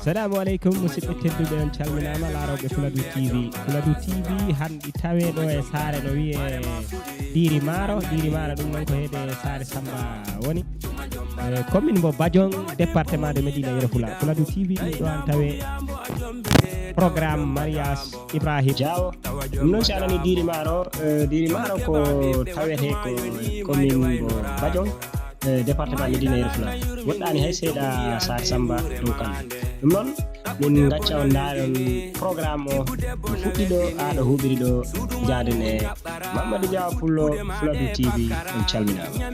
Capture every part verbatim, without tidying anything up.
Salaamu aleykum, musidɓe tedduɓe, on calminaama, laarooɓe Fuladu T V. Fuladu T V hanɗi taweeɗo e saare no wiyee Diiri Maaro. Diiri Maaro ɗum noon ko heede saare Samba woni. Eh, commune mbo Badion, département de Médina Yoro Fula. Fuladu T V ɗum ɗo an tawe programme mariage Ibrahim Diawo. Ɗum noon si alani Diiri Maaro, eh, Diiri Maaro ko tawetee ko commune mbo Badion, eh, département Médina Yoro Fula. Woɗɗaani hay seeɗa Saare Samba dow kamɓe. Ɗum noon, min ngacca on ndaaren programme o, fuɗɗi ɗo, haa ɗo huuɓiri ɗo, njaaden e Mamadou Diaw Pullo, Fuladu T V, on calminaama.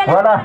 Voilà.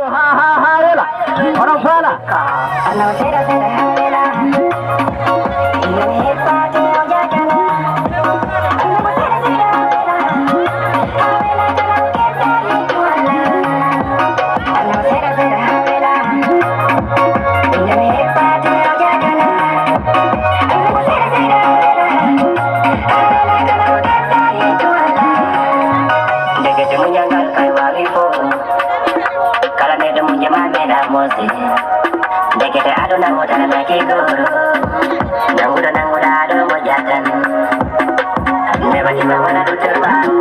Ha, ha, ha, wela. Oɗon faala. Ndekete muñal ngal kay waawi fof. Kala neɗɗo muñde ma meeɗa moosde. Ndekete aduna o daranaaki gooro. Nannguɗo nannguɗa aɗo moƴƴa tan. Nde waɗi ma wona ɗum tan ɓaawo.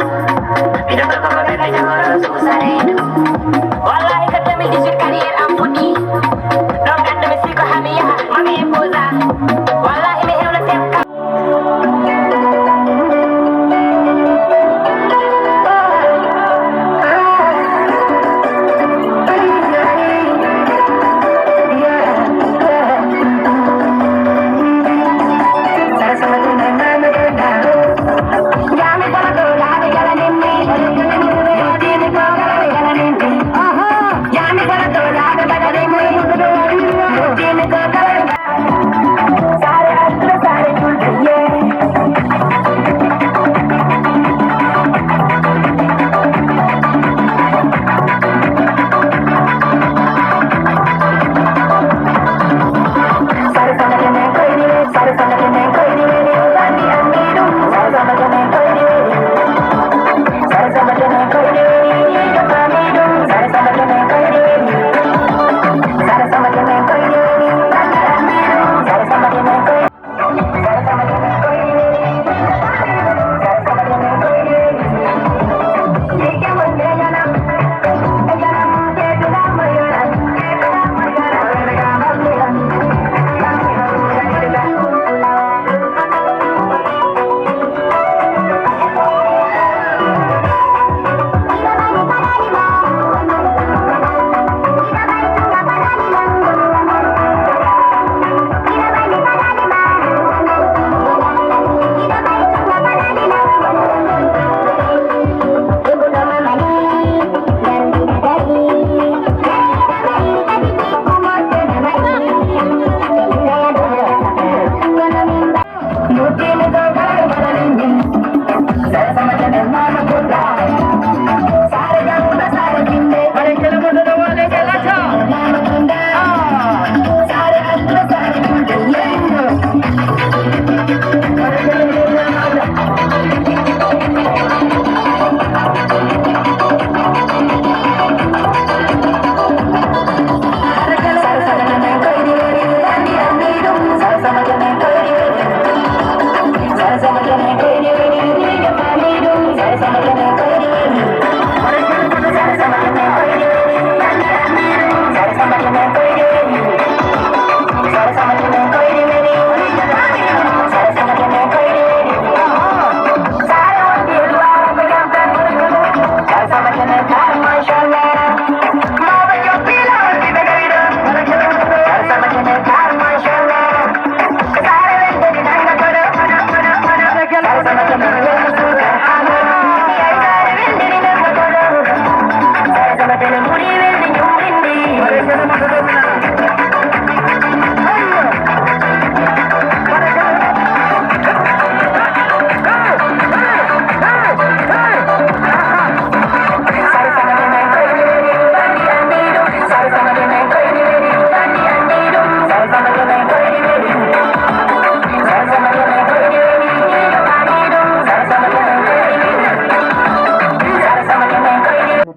Wallahi, ko deux mille dix-huit carrière am fuɗɗi. Ɗon ganda mi siko hami yaha, mami e Bouza. Wallahi, mi hewno tem.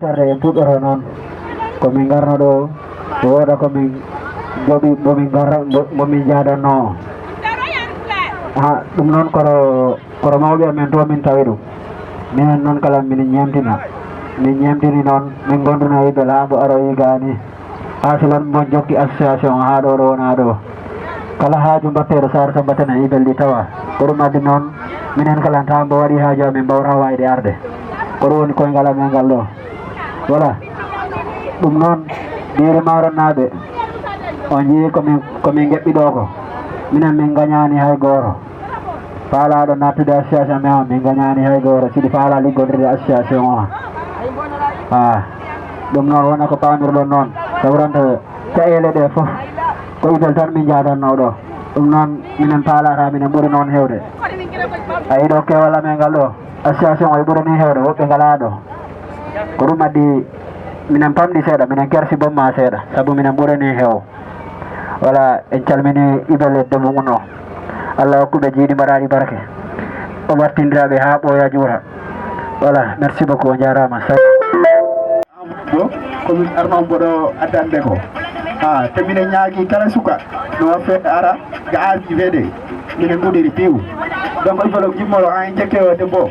Tarde en puɗɗoto noon. Ko min ngarno ɗo, wooda ko min joɓi, mo min ngarra, mo, mo min njaadanno. Ha, ɗum noon koro, koro mawɓe amen to min tawi ɗum. Minen noon kala min ñeemtina. Min ñeemtini noon, min ngonduna e Bela mbo aro yigaani. Haa silan mbo jokki association o haa ɗo, ɗo wona ɗo. Kala haaju mbatteeɗo Saare Samba Tene e belɗi tawa. Ko ɗum addi noon, minen kala taa mbo waɗi haaju amin mbawra waayde arde. Ko ɗum woni koyngal amen ngal ɗo. Voilà. Ɗum noon, Biiri Maaronnaaɓe, on njii ko min, ko min ngeɓɓi ɗo ko. Minen min ngañaani hay gooto. Faalaaɗo nattude association men o, min ngañaani hay gooto. Siɗi faalaa liggondirde association o. Ah. Ɗum noon wona ko paamirɗon noon. Sawranta caɗeele ɗe fof. Ko Ibel tan min njaadanno ɗo. Ɗum noon minen paalata, minen ɓuri noon heewde. A yiɗo keewal amen ngal ɗo. Association o e ɓuri ni heewde, woɓɓe ngalaa ɗo. Ko ɗum addi minen pamɗi seeɗa, minen kersi bomma seeɗa, sabu minen ɓuri ni heew. Voilà, en calmini Ibel e debbo mum o. Allah hokku ɓe jiidi mbaɗaaɗi barke. O wartindiraaɓe haa ɓooya juura. Voilà, merci beaucoup, on njaaraama. Bo, ko min arno mboɗo addande ko. Ha, te minen ñaagi kala suka, no waffeede ara, ga aaji weede, minen mbuɗiri piiw. Donc, il faut le jimmoro en jekke o debbo.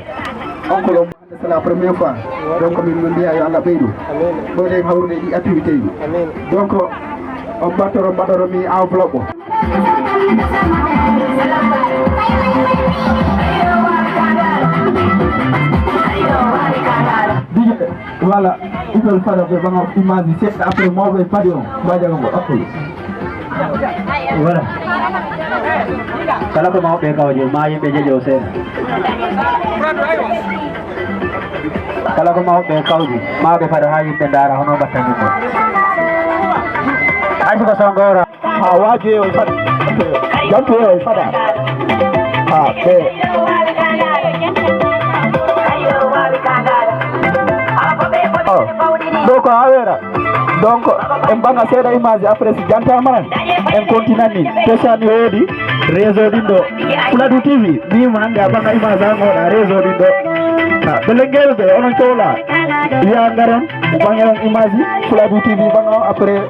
On ko ɗo C'est la première fois. Donc, min, min mbiya yo Allah ɓeydu. Ɓeyden hawrude ɗi activité ji. Donc, on mbattoro, mbaɗoro mi enveloppe o. Dige, voilà, idol fada ɓe ɓaŋa image seɗɗa après mawɓe padi on. Mbajaga ngo ɗakkol. Voilà. Kala ko mawɓe kawje, ma yimɓe jejo seeɗa. Kala ko mawɓe kawje, ma ɓe fada ha yimɓe ndaara hono mbattani mo. Hay ko songora. Ha waji e o fada. Jantu e o fada. Ha ɓe. Oh. Ɗo ko awera. Donc, en ɓaŋa seeɗa image, après si jantama, en continue ni. Tesani woodi réseau ɗin ɗo. Fuladu T V, ni ma hande a ɓaŋa image an oɗa réseau ɗin ɗo. Ha, Belengel ɓe, onon cowla. Wiya ngaron, ɓaŋe on image, Fuladu T V ɓaŋa o, après.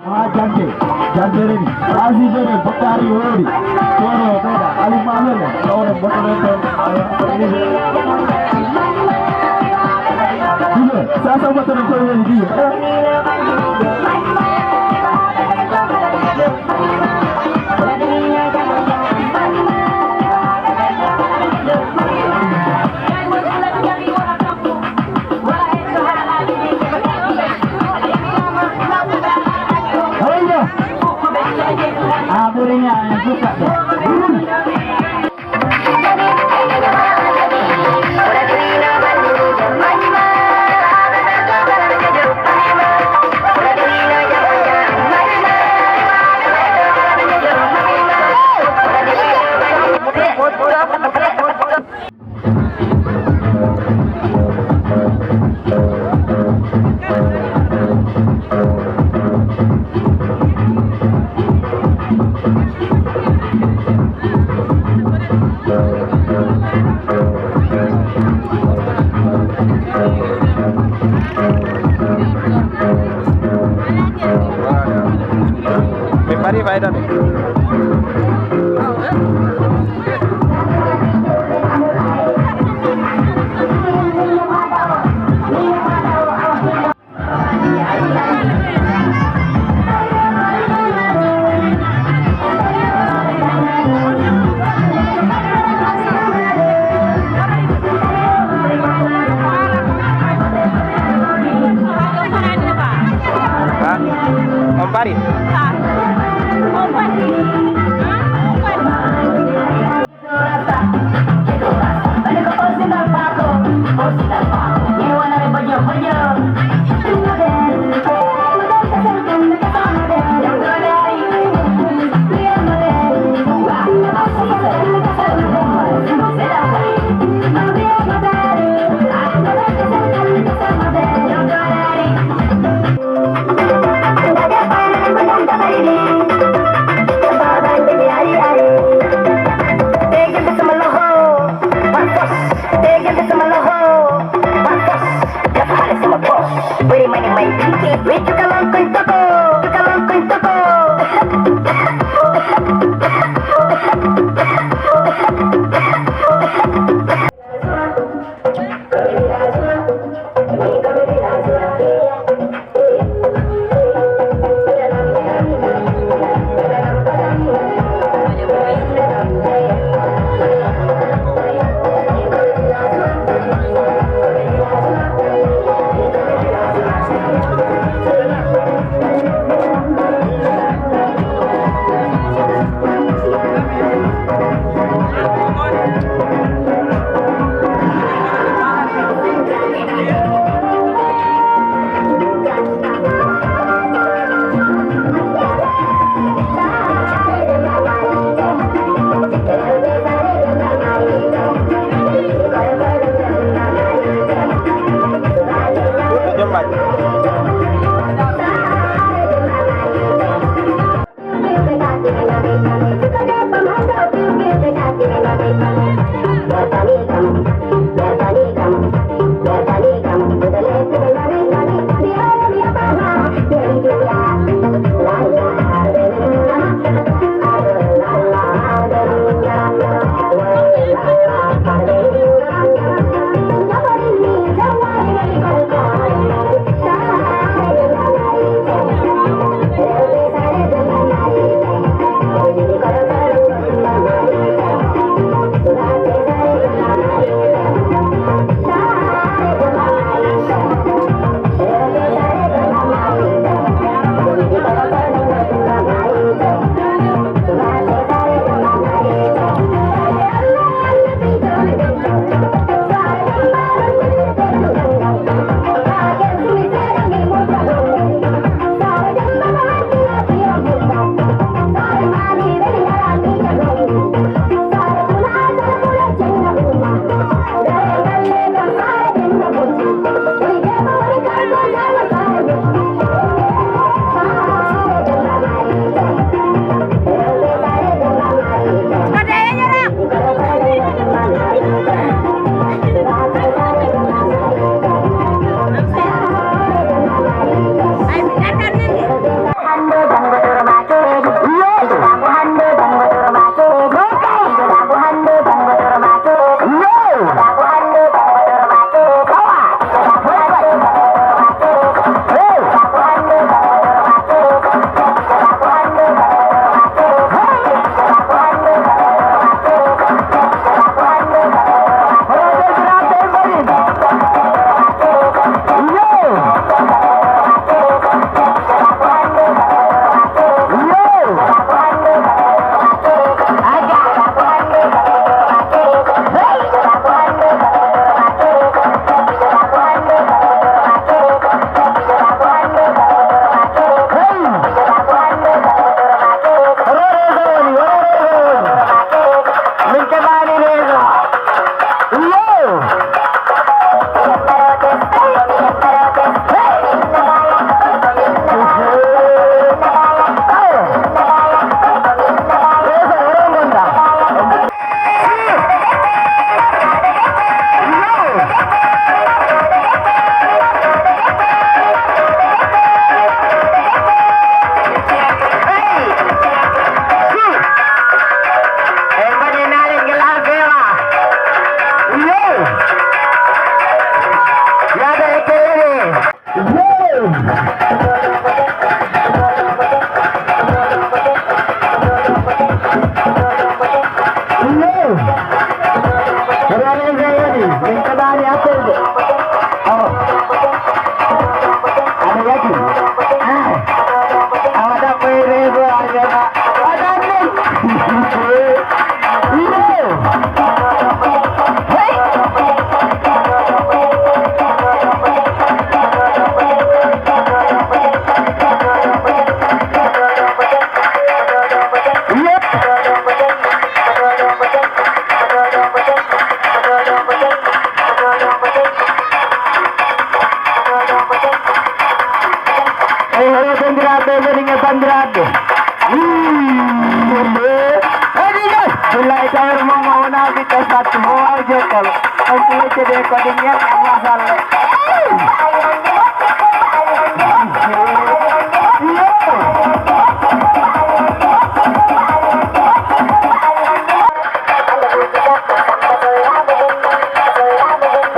Ha jante, jante reni, rasi bene, bottari wori, toro, toro, ali mamele, toro, bottari, toro. Dige, sasa bottari, toro, dige. Min mbaɗi fayda de. Ha? On pari? Ha. On pari? Ha? On pari? Oɗo banndiraaɓe, woni e banndiraaɓe. Wii, wonde. Woni yes. Billahi, tawere mon o wonaa ɓiɗɗo sattu, o waawi jokkol. On ko wecce de ko ɗum yen e masalle.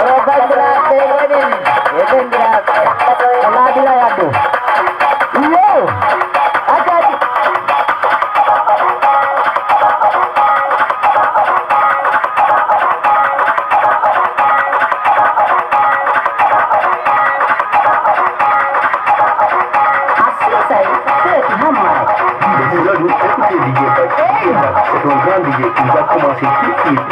Oɗo banndiraaɓe, woni e banndiraaɓe. Ko laabi layat ɗum. Iyo. Acca, acca. Asisay, Seeti Hammay. Écoutez D J Back, D J Back, c'est un grand D J, il va commencer tout de suite.